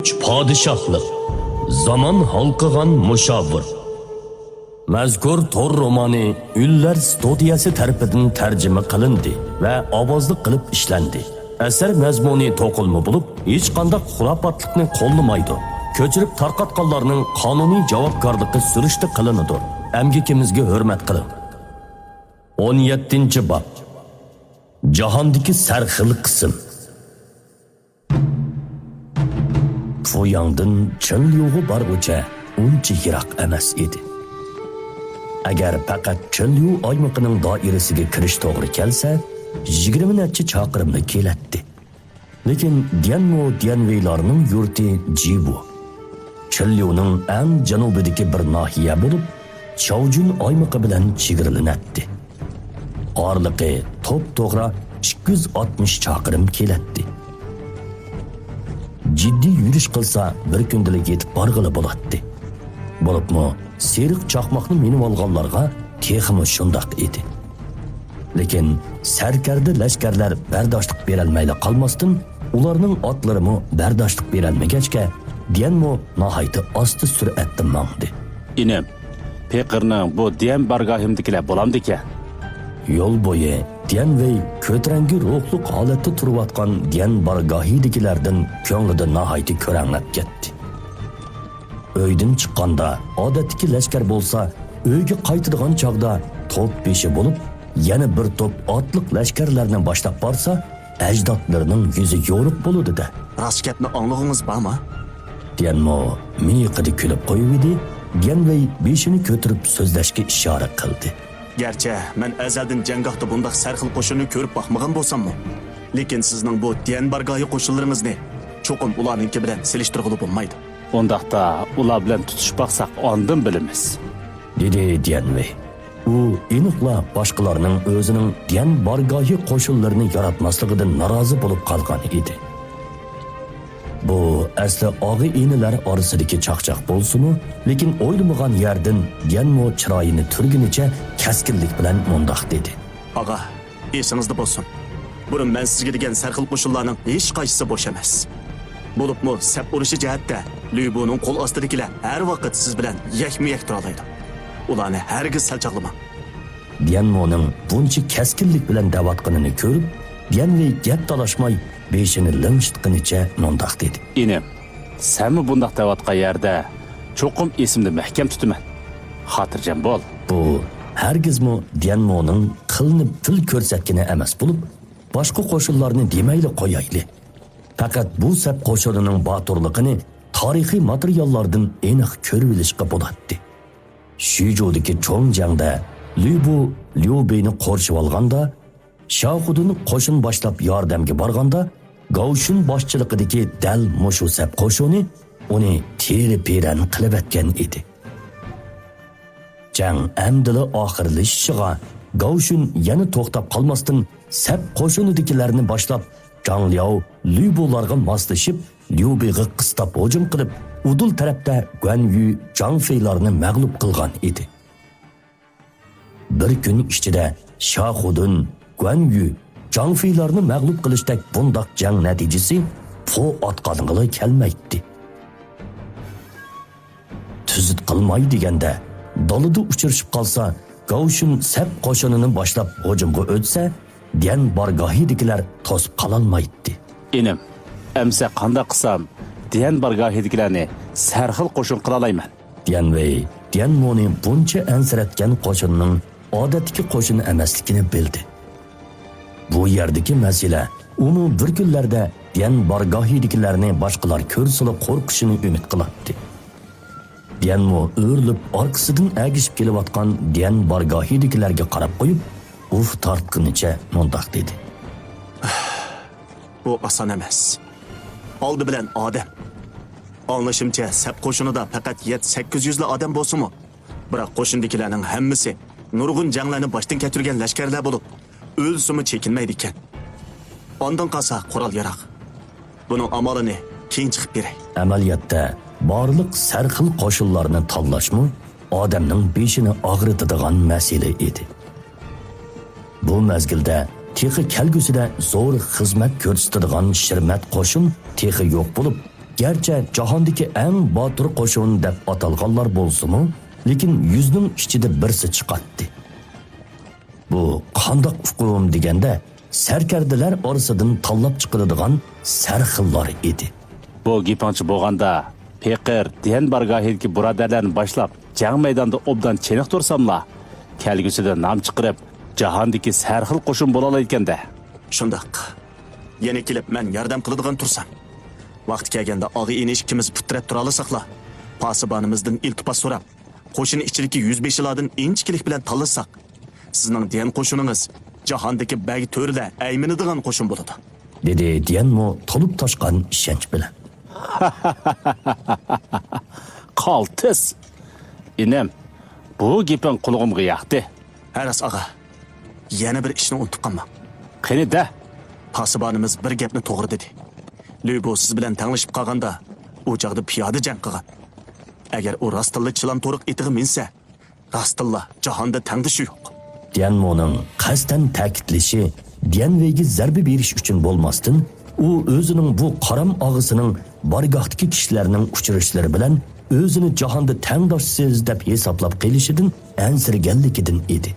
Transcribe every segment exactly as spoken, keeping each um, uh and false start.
ئۈچ پادىشاھلىق، زامان ھالقىغان مۇشاۋىر. مەزكۇر تور رومانى ئۈنلەر ستۇدىيەسى تەرىپىدىن تەرجىمە قىلىندى ۋە ئاۋازلىق قىلىپ ئىشلەندى. ئەسەر مەزمۇنى توقۇلما بولۇپ، ھېچقانداق خۇراپاتلىقنى قوللىمايدۇ. كۆچۈرۈپ تارقاتقانلارنىڭ قانۇنىي جاۋابكارلىقى سۈرۈشتە قىلىنىدۇ. ئەمگىكىمىزگە ھۆرمەت قىلىڭ. ئون يەتتىنچى باب. جاھاندىكى سەرخىل قىسىم. فۇياڭدىن چېنليۇغا بارغۇچە ئۇنچە يىراق ئەمەس ئىدى. ئەگەر پەقەت چېنليۇ ئايمىقىنىڭ دائىرىسىگە كىرىش توغرا كەلسە، يىگىرمە نەچچە چاقىرىملا كېلەتتى. لېكىن ديەنمو ديەنۋېيلارنىڭ يۇرتى جىۋۇ، چېنليۇنىڭ ئەڭ جەنۇبىدىكى بىر ناھىيە بولۇپ، چاۋجۈن ئايمىقى بىلەن چېگرىلىنەتتى. ئارىلىقى توپتوغرا ئىككى يۈز ئاتمىش چاقىرىم كېلەتتى. جىددىي يۈرۈش قىلسا، بىر كۈندىلا يېتىپ بارغىلى بولاتتى. بولۇپمۇ سېرىق چاقماقنى مىنىۋالغانلارغا تېخىمۇ شۇنداق ئىدى. لېكىن سەركەردە لەشكەرلەر بەرداشلىق بېرەلمەيلا قالماستىن، ئۇلارنىڭ ئاتلىرىمۇ بەرداشلىق بېرەلمىگەچكە، ديەنمو ناھايىتى ئاستا سۈرئەتتە ماڭدى. ئىنىم، پېقىرنىڭ بۇ ديەن بارگاھىمدىكىلەر بولامدىكەن؟ يول بويى ديەنۋېي كۆتۈرەڭگۈ روھلۇق ھالەتتە تۇرۇۋاتقان ديەن بارگاھىدىكىلەردىن كۆڭلىدە ناھايىتى كۆرەڭلەپ كەتتى. ئۆيدىن چىققاندا، ئادەتتىكى لەشكەر بولسا، ئۆيگە قايتىدىغان چاغدا توپ بېشى بولۇپ، يەنە بىر توپ ئاتلىق لەشكەرلەرنى باشلاپ بارسا، ئەجدادلىرىنىڭ يۈزى يورۇق بولىدۇ-دە. راست گەپنى ئاڭلىغىڭىز بارمۇ؟ ديەنمو مىيىقىدا كۈلۈپ قويۇۋىدى، ديەنۋېي بېشىنى كۆتۈرۈپ سۆزلەشكە ئىشارە قىلدى. گەرچە مەن ئەزەلدىن جەڭگاھتا بۇنداق سەرخىل قوشۇننى كۆرۈپ باقمىغان بولساممۇ، لېكىن سىزنىڭ بۇ ديەن بارگاھى قوشۇنلىرىڭىزنى چوقۇم ئۇلارنىڭكى بىلەن سېلىشتۇرغىلى بولمايدۇ. ئۇنداقتا ئۇلار بىلەن تۇتۇشۇپ باقساق ئاندىن بىلىمىز، دېدى ديەنۋېي. ئۇ ئېنىقلا باشقىلارنىڭ ئۆزىنىڭ ديەن بارگاھى قوشۇنلىرىنى ياراتماسلىقىدىن نارازى بولۇپ قالغان ئىدى. بۇ ئەسلى ئاغا-ئىنىلەر ئارىسىدىكى چاقچاق بولسىمۇ، لېكىن ئويلىمىغان يەردىن ديەنمو چىرايىنى تۈرگىنىچە كەسكىنلىك بىلەن مۇنداق دېدى. ئاغا، ئېسىڭىزدە بولسۇن. بۇرۇن مەن سىزگە دېگەن سەرخىل قوشۇنلارنىڭ ھېچقايسىسى بوش ئەمەس. بولۇپمۇ سەپ ئۇرۇشى جەھەتتە لۈبۇنىڭ قول ئاستىدىكىلەر ھەر ۋاقىت سىز بىلەن يەكمۇ-يەك تۇرالايدۇ. ئۇلارنى ھەرگىز سەل چاغلىماڭ. ديەنمونىڭ بۇنچە كەسكىنلىك بىلەن دەۋاتقىنىنى كۆرۈپ، ديەنۋېي گەپ تالاشماي، بېشىنى لىڭشىتقىنىچە مۇنداق دېدى. ئىنىم، سەنمۇ بۇنداق دەۋاتقان يەردە چوقۇم ئېسىمدە مەھكەم تۇتىمەن. خاتىرجەم بول. بۇ ھەرگىزمۇ ديەنمونىڭ قىلنى پىل كۆرسەتكىنى ئەمەس بولۇپ، باشقا قوشۇنلارنى دېمەيلا قويايلى. پەقەت بۇ سەپ قوشۇنىنىڭ باتۇرلۇقىنى تارىخىي ماتېرىياللاردىن ئېنىق كۆرۈۋېلىشقا بولاتتى. شۈجۇدىكى چوڭ جەڭدە لۈبۇ ليۇبېينى قورشىۋالغاندا، شياخۇدۇن قوشۇن باشلاپ ياردەمگە بارغاندا، گاۋشۈن باشچىلىقىدىكى دەل مۇشۇ سەپ قوشۇنى ئۇنى تېرە-پېرەن قىلىۋەتكەن ئىدى. جەڭ ئەمدىلا ئاخىرلىشىشىغا، گاۋشۈن يەنە توختاپ قالماستىن، سەپ قوشۇنىدىكىلەرنى باشلاپ، جاڭلياۋ لۈبۇلارغا ماسلىشىپ، ليۇبېيغا قىستاپ ھۇجۇم قىلىپ، ئۇدۇل تەرەپتە گۇەنيۈ جاڭفېيلارنى مەغلۇپ قىلغان ئىدى. بىر كۈن ئىچىدە شياخۇدۇن، گۇەنيۈ، جاڭفېيلارنى مەغلۇپ قىلىشتەك بۇنداق جەڭ نەتىجىسى پو ئاتقانغىلا كەلمەيتتى. تۈزۈت قىلماي دېگەندە، دالىدا ئۇچرىشىپ قالسا، گاۋشۈن سەپ قوشۇنىنى باشلاپ ھۇجۇمغا ئۆتسە، ديەن بارگاھىدىكىلەر توسۇپ قالالمايتتى. ئىنىم، ئەمسە قانداق قىلسام ديەن بارگاھىدىكىلەرنى سەرخىل قوشۇن قىلالايمەن؟ ديەنۋېي ديەنمونى بۇنچە ئەنسىرەتكەن قوشۇننىڭ ئادەتتىكى قوشۇن ئەمەسلىكىنى بىلدى. بۇ يەردىكى مەسىلە، ئۇمۇ بىر كۈنلەردە ديەن بارگاھىدىكىلەرنى باشقىلار كۆرسىلا قورقۇشىنى ئۈمىد قىلاتتى. ديەنمو ئۆرۈلۈپ ئارقىسىدىن ئەگىشىپ كېلىۋاتقان ديەن بارگاھىدىكىلەرگە قاراپ قويۇپ، ئۇھ تارتقىنىچە مۇنداق دېدى. بۇ ئاسان ئەمەس. ئالدى بىلەن ئادەم. ئاڭلىشىمچە، سەپ قوشۇنىدا پەقەت يەتتە سەككىز يۈزلا ئادەم بولسىمۇ، بىراق قوشۇندىكىلەرنىڭ ھەممىسى نۇرغۇن جەڭلەرنى باشتىن كەچۈرگەن لەشكەرلەر بولۇپ، ئۆلسىمۇ چېكىنمەيدىكەن. ئاندىن قالسا قورال-ياراغ. بۇنىڭ ئامالىنى كېيىن چىقىپ بېرەي. ئەمەلىيەتتە، بارلىق سەرخىل قوشۇنلارنى تاللاشمۇ ئادەمنىڭ بېشىنى ئاغرىتىدىغان مەسىلە ئىدى. بۇ مەزگىلدە تېخى كەلگۈسىدە زور خىزمەت كۆرسىتىدىغان شىرمەت قوشۇن تېخى يوق بولۇپ، گەرچە جاھاندىكى ئەڭ باتۇر قوشۇن دەپ ئاتالغانلار بولسىمۇ، لېكىن يۈزنىڭ ئىچىدە بىرسى چىقاتتى. بۇ قانداق ئۇقۇم دېگەندە، سەركەردىلەر ئارىسىدىن تاللاپ چىقىلىدىغان سەرخىللار ئىدى. بۇ گېپىڭچە بولغاندا، پېقىر دىيەن بارگاھىدىكى بۇرادەرلەرنى باشلاپ، جەڭ مەيدانىدا ئوبدان چېنىقتۇرساملا، كەلگۈسىدە نام چىقىرىپ، جاھاندىكى سەرخىل قوشۇن بولالايدىكەن-دە. شۇنداق. يەنە كېلىپ مەن ياردەم قىلىدىغان تۇرسام. ۋاقتى كەلگەندە ئاغا-ئىنى ئىككىمىز پۇت تىرەپ تۇرالا ساقلا. پاسىبانىمىزدىن ئىلتىپات سوراپ، قوشۇن ئىچىدىكى يۈزبېشىلاردىن ئىنچىكىلىك بىلەن تاللىساق، سىزنىڭ دىيەن قوشۇنىڭىز جاھاندىكى بەگ تۆرىدە ئەيمىنىدىغان قوشۇن بولىدۇ. دېدى دىيەنمۇ تولۇپ تاشقان ئىشەنچ بىلەن. قالتىس! ئىنىم، بۇ گېپىڭ قۇلىقىمغا ياقتى. ھە راست، ئاغا. يەنە بىر ئىشنى ئۇنتۇپ قالماڭ. قېنى دە! پاسىبانىمىز بىر گەپنى توغرا دېدى. لۈبۇ سىز بىلەن تەڭلىشىپ قالغاندا، ئۇ چاغدا پىيادە جەڭ قىلغان. ئەگەر ئۇ راستتىنلا چىلان تورۇق ئېتىغا مىنسە، راستتىنلا جاھاندا تەڭدىشى يوق. ديەنمونىڭ قەستەن تەكىتلىشى ديەنۋېيگە زەربە بېرىش ئۈچۈن بولماستىن، ئۇ ئۆزىنىڭ بۇ قارام ئاغىسىنىڭ بارگاھتىكى كىشىلەرنىڭ ئۇچرىشىشلىرى بىلەن ئۆزىنى جاھاندا تەڭداشسىز دەپ ھېسابلاپ قېلىشىدىن ئەنسىرىگەنلىكىدىن ئىدى.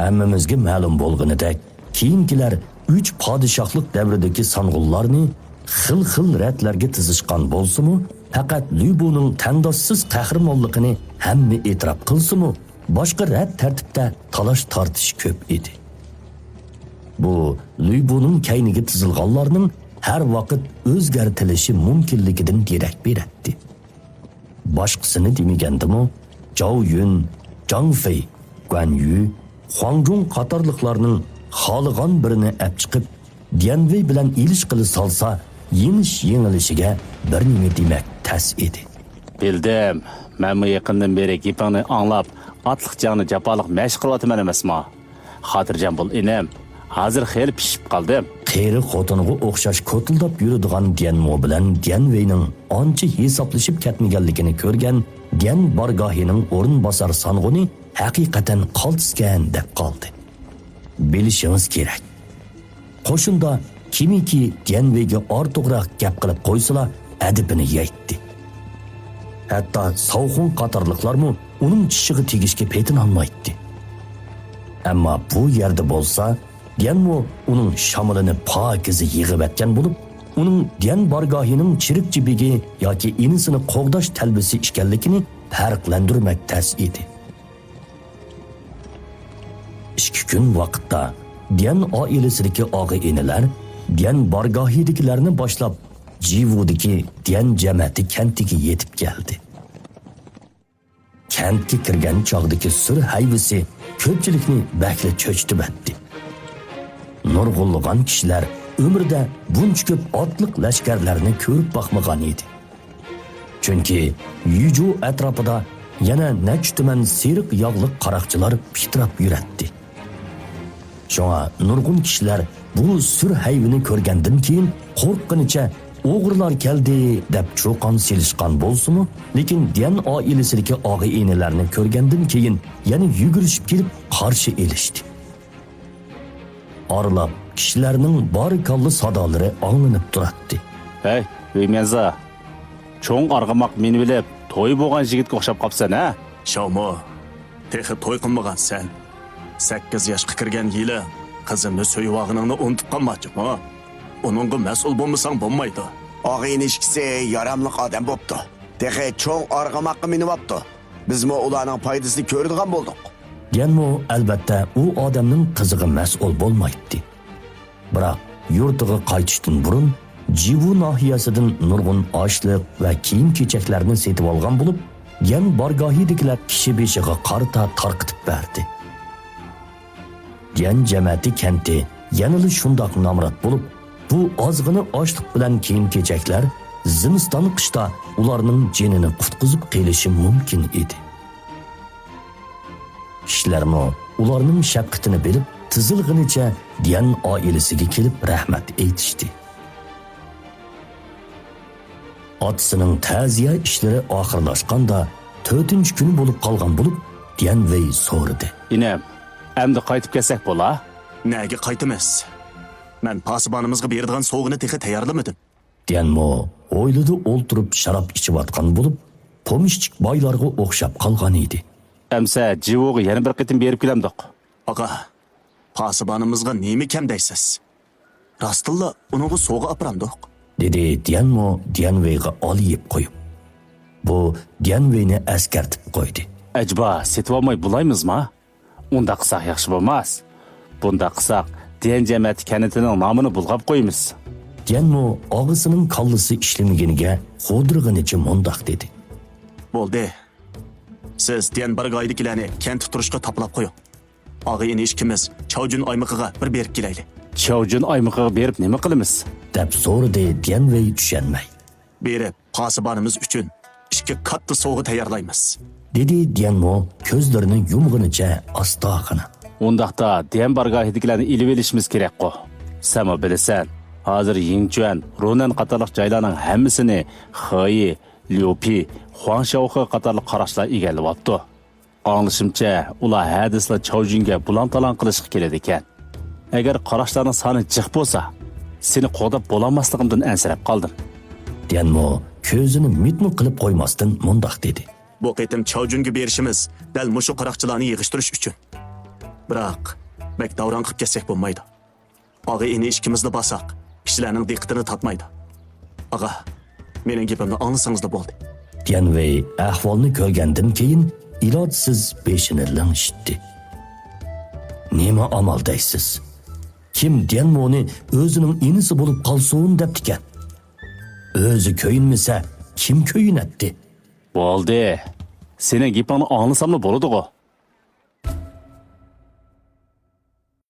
ھەممىمىزگە مەلۇم بولغىنىدەك، كېيىنكىلەر ئۈچ پادىشاھلىق دەۋرىدىكى سانغۇنلارنى خىل-خىل رەتلەرگە تىزىشقان بولسىمۇ، پەقەت لۈبۇنىڭ تەڭداشسىز قەھرىمانلىقىنى ھەممە ئېتىراپ قىلسىمۇ، باشقا رەت تەرتىپتە تالاش-تارتىش كۆپ ئىدى. بۇ لۈبۇنىڭ كەينىگە تىزىلغانلارنىڭ ھەر ۋاقىت ئۆزگەرتىلىشى مۇمكىنلىكىدىن دېرەك بېرەتتى. باشقىسىنى دېمىگەندىمۇ، جاۋ يۈن، جاڭ فېي، گۇەن يۈ، خۇاڭ جۇڭ قاتارلىقلارنىڭ خالىغان بىرىنى ئەپ چىقىپ، ديەنۋېي بىلەن ئېلىشقىلى سالسا، يېڭىش-يېڭىلىشىگە بىر نېمە دېمەك تەس ئىدى. بىلدىم، مەنمۇ يېقىندىن بېرى گېپىڭنى ئاڭلاپ، ئاتلىق جەڭنى جاپالىق مەشىق قىلىۋاتىمەن ئەمەسمۇ؟ خاتىرجەم بول، ئىنىم. ھازىر خېلى پىشىپ قالدىم. قېرى خوتۇنغا ئوخشاش كوتۇلداپ يۈرىدىغان ديەنمو بىلەن ديەنۋېينىڭ ئانچە ھېسابلىشىپ كەتمىگەنلىكىنى كۆرگەن ديەن بارگاھىنىڭ ئورۇنباسار سانغۇنى ھەقىقەتەن قالتىسكەن دەپ قالدى. بىلىشىڭىز كېرەك، قوشۇندا كىمكى ديەنۋېيگە ئارتۇقراق گەپ قىلىپ قويسىلا، ئەدىپىنى يەيتتى. ھەتتا ساۋخۇڭ قاتارلىقلارمۇ ئۇنىڭ چىشىغا تېگىشكە پېتىنالمايتتى. ئەمما بۇ يەردە بولسا، ديەنمو ئۇنىڭ شامىلىنى پاكىزە يىغىۋەتكەن بولۇپ، ئۇنىڭ ديەن بارگاھىنىڭ چىرىك جىبىگى ياكى ئىنىسىنى قوغداش تەلۋىسى ئىكەنلىكىنى پەرقلەندۈرمەك تەس ئىدى. ئىككى كۈن ۋاقىتتا ديەن ئائىلىسىدىكى ئاغا-ئىنىلەر ديەن بارگاھىدىكىلەرنى باشلاپ، جىۋۇدىكى ديەن جەمەتى كەنتىگە يېتىپ كەلدى. كەنتكە كىرگەن چاغدىكى سۈر ھەيۋىسى كۆپچىلىكنى بەكلا چۆچۈتۈۋەتتى. نۇرغۇنلىغان كىشىلەر ئۆمرىدە بۇنچە كۆپ ئاتلىق لەشكەرلەرنى كۆرۈپ باقمىغان ئىدى. چۈنكى يۈجۇ ئەتراپىدا يەنە نەچچە تۈمەن سېرىق ياغلىق قاراقچىلار پىتىراپ يۈرەتتى. شۇڭا نۇرغۇن كىشىلەر بۇ سۈر ھەيۋىنى كۆرگەندىن كېيىن قورققىنىچە، «ئوغرىلار كەلدى!» دەپ چۇقان سېلىشقان بولسىمۇ، لېكىن ديەن ئائىلىسىدىكى ئاغا-ئىنىلەرنى كۆرگەندىن كېيىن يەنە يۈگۈرۈشۈپ كېلىپ قارشى ئېلىشتى. ئارىلاپ كىشىلەرنىڭ بارىكاللا سادالىرى ئاڭلىنىپ تۇراتتى. ھەي، ۋېيميەنزا، چوڭ ئارغىماق مىنىۋېلىپ توي بولغان يىگىتكە ئوخشاپ قاپسەن ھە؟ شاۋمۇ، تېخى توي قىلمىغانسەن. سەككىز ياشقا كىرگەن يىلى قىزىمنى سۆيۈۋالغىنىڭنى ئۇنتۇپ قالما جۇمۇ. ئۇنىڭغا مەسئۇل بولمىساڭ بولمايدۇ. ئاغىنى ئىككىسى ياراملىق ئادەم بوپتۇ. تېخى چوڭ ئارغىماققا مىنىۋاپتۇ. بىزمۇ ئۇلارنىڭ پايدىسىنى كۆرىدىغان بولدۇق. ديەنمۇ، ئەلۋەتتە، ئۇ ئادەمنىڭ قىزىغا مەسئۇل بولمايتتى. بىراق، يۇرتىغا قايتىشتىن بۇرۇن، جىۋۇ ناھىيەسىدىن نۇرغۇن ئاشلىق ۋە كىيىم-كېچەكلەرنى سېتىۋالغان بولۇپ، ديەن بارگاھىدىكىلەر كىشى بېشىغا قارىتا تارقىتىپ بەردى. ديەن جەمەتى كەنتى يەنىلا شۇنداق نامرات بولۇپ، بۇ ئازغىنە ئاشلىق بىلەن كىيىم-كېچەكلەر زىمىستان-قىشتا ئۇلارنىڭ جېنىنى قۇتقۇزۇپ قېلىشى مۇمكىن ئىدى. كىشىلەرمۇ ئۇلارنىڭ شەپقىتىنى بىلىپ، تىزىلغىنىچە ديەن ئائىلىسىگە كېلىپ رەھمەت ئېيتىشتى. ئاتىسىنىڭ تەزىيە ئىشلىرى ئاخىرلاشقاندا، تۆتىنچى كۈنى بولۇپ قالغان بولۇپ، ديەن ۋېي سورىدى. ئىنىم، ئەمدى قايتىپ كەتسەك بولا؟ نەگە قايتىمىز؟ مەن پاسىبانىمىزغا بېرىدىغان سوۋغىنى تېخى تەييارلىمىدىم. ديەنمو ھويلىدا ئولتۇرۇپ شاراب ئىچىۋاتقان بولۇپ، پومېشچىك بايلارغا ئوخشاپ قالغان ئىدى. ئەمسە جىۋۇغا يەنە بىر قېتىم بېرىپ كېلەمدۇق؟ ئاغا، پاسىبانىمىزغا نېمە كەم دەيسىز؟ راستتىنلا ئۇنىڭغا سوۋغا ئاپىرامدۇق؟ دېدى ديەنمو ديەنۋېيغا ئالىيىپ قويۇپ. بۇ ديەنۋېينى ئەسكەرتىپ قويدى. ئەجەبا سېتىۋالماي بولايمىزما؟ ئۇنداق قىلساق ياخشى بولماس. بۇنداق قىلساق، ديەن جەمەتى كەنتىنىڭ نامىنى بۇلغاپ قويىمىز. ديەنمو ئاغىسىنىڭ كاللىسى ئىشلىمىگىنىگە خودۇرغىنىچە مۇنداق دېدى. بولدى. سىز ديەن بارگاھىدىكىلەرنى كەنتتە تۇرۇشقا تاپىلاپ قويۇڭ. ئاغا-ئىنى ئىككىمىز چاۋجۈن ئايمىقىغا بىر بېرىپ كېلەيلى. چاۋجۈن ئايمىقىغا بېرىپ نېمە قىلىمىز؟ دەپ سورىدى ديەنۋېي چۈشەنمەي. بېرىپ، پاسىبانىمىز ئۈچۈن ئىككى كاتتا سوۋغا تەييارلايمىز. دېدى ديەنمو كۆزلىرىنى يۇمغىنىچە ئاستاغىنا. ئۇنداقتا ديەن بارگاھىدىكىلەرنى ئېلىۋېلىشىمىز كېرەكقۇ. سەنمۇ بىلىسەن، ھازىر يىڭچۈەن، رۇنەن قاتارلىق جايلارنىڭ ھەممىسىنى خېيى، ليۇپى، خۇاڭشياۋخې قاتارلىق قاراقچىلار ئىگىلەۋاپتۇ. ئاڭلىشىمچە، ئۇلار ھە دېسىلا چاۋجۈنگە بۇلاڭ-تالاڭ قىلىشقا كېلىدىكەن. ئەگەر قاراقچىلارنىڭ سانى جىق بولسا، سېنى قوغداپ بولالماسلىقىمدىن ئەنسىرەپ قالدىم. ديەنمو كۆزىنى مىتمۇ قىلىپ قويماستىن مۇنداق دېدى. بۇ قېتىم چاۋجۈنگە بېرىشىمىز دەل مۇشۇ قاراقچىلارنى يىغىشتۇرۇش ئۈچۈن. بىراق، بەك داۋراڭ قىلىپ كەتسەك بولمايدۇ. ئاغا-ئىنى ئىككىمىزلا بارساق، كىشىلەرنىڭ دىققىتىنى تارتمايدۇ. ئاغا، مېنىڭ گېپىمنى ئاڭلىسىڭىزلا بولدى. ديەنۋېي ئەھۋالنى كۆرگەندىن كېيىن ئىلاجسىز بېشىنى لىڭشىتتى. نېمە ئامال دەيسىز؟ كىم ديەنمونى ئۆزىنىڭ ئىنىسى بولۇپ قالسۇن دەپتىكەن؟ ئۆزى كۆيۈنمىسە، كىم كۆيۈنەتتى؟ بولدى. سېنىڭ گېپىڭنى ئاڭلىساملا بولىدىغۇ.